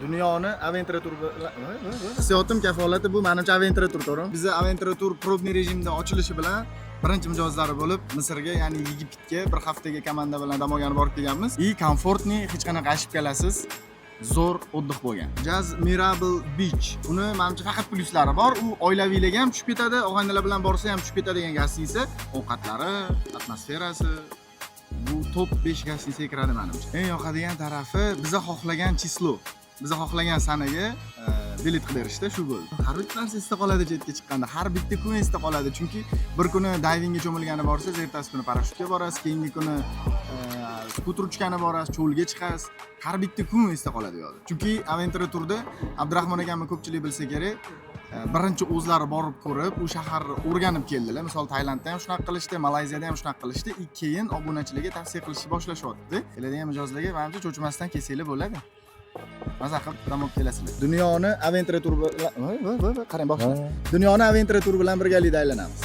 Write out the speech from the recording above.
Dunyoni Aventura Tour. Hissiyotim kafolati, bu manimcha Aventura Tour, to'g'rimi? Biza Aventura Tour пробный rejimda ochilishi bilan birinchi mijozlari bo'lib Misrga, ya'ni Yegiptga bir haftaga komanda bilan dam olgani borib kelganmiz. И комфортный, hech qanaqa ошибка larsiz zo'r отдых bo'lgan. Jaz Mirabel Beach. Uni manimcha faqat plyuslari bor. U oilaviylarga ham tushib ketadi, og'aynilar bilan borsa ham tushib ketadigan гостиница. Ovqatlari, atmosferasi, bu top 5 гостиница ga kiradi manimcha. Eng yoqadigan tarafi, biza xohlagan число, biza xohlagan sanaga bilet qilib berishdi, shu bo'ldi. Har bitta narsa esda qoladi chetga chiqqanda, har bitta kun esda qoladi. Chunki bir kuni dayvingga cho'milgani borsangiz, ertasi kuni parashyutga borasiz, keyingi kuni skuter uchgani borasiz, cho'lga chiqasiz. Har bitta kun esda qoladi u yoqda. Chunki Aventura Turda Abdurahmon akamni ko'pchilik bilsa kerak, birinchi o'zlari borib ko'rib, u shaharni o'rganib keldilar. Misol, Tailandda ham shunaqa qilishdi, Malayziyada ham shunaqa qilishdi. И keyin obunachilarga tavsiya qilishni boshlashyapti. Keladigan mijozlarga manimcha cho'chimasdan kelsanglar bo'ladi. Maza qilib dam olib kelasizlar. Dunyoni Aventura Tour bilan, voy, voy, voy, qarang, boshla. Dunyoni Aventura Tour bilan birgalikda aylanamiz.